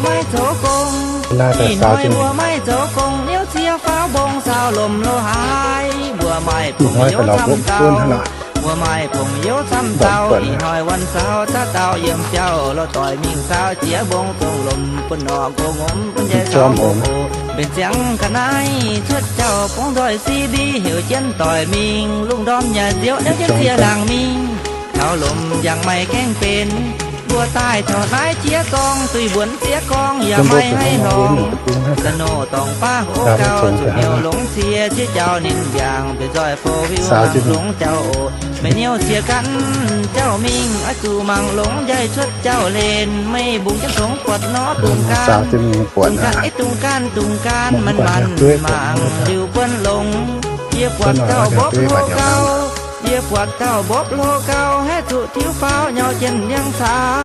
Maiv zoux gong, ih hnoi mbuo maiv zoux gong, niouv cie faaux mbong saau lomc lo haaix, mbuo maaih pongx youz camv dauh, mbuo maaih pongx youz camv dauh, ih hnoi wuonh saau zaqv dauh yiem biauv, lorz doic mingh saau jiex mbong dongh lomc bun norqc go ngomz bun jai saau mbuo oc. Mbenc ziangx ga'naaiv cuotv jauv bungx nzoih C B heuc jienv doic mingh lungh ndorm nyaai nziouv niouv jienv cie laangz mingh. Taux lomc yangh maaih gaengh benx, mbuo daaih taux naaiv jiex zorng duih mbuonx ziex gorngv yaac maaih haiv hlorngx. Snow dorngx baav hov gauh zuqc hnyouv longx cie ziex jauv ninh mbiaangx, benx nzoih four wheel mangc longx jauv oc. Meih niouv cie gaanv jauv mingh oix zuqc mangc longx njaih cuotv jauv hlen, meih mbungx jienv tongx buatc nor dungz gaanv, dungz gaanv, dungz gaanv, dungz gaanv, manc-manc mangc liuz buonv longx. Yie buatc dauh mbopv hlo gau, yie buatc dauh mbopv hlo gau, haih zuqc tiuv faaux nyau jienv ndiangx caux.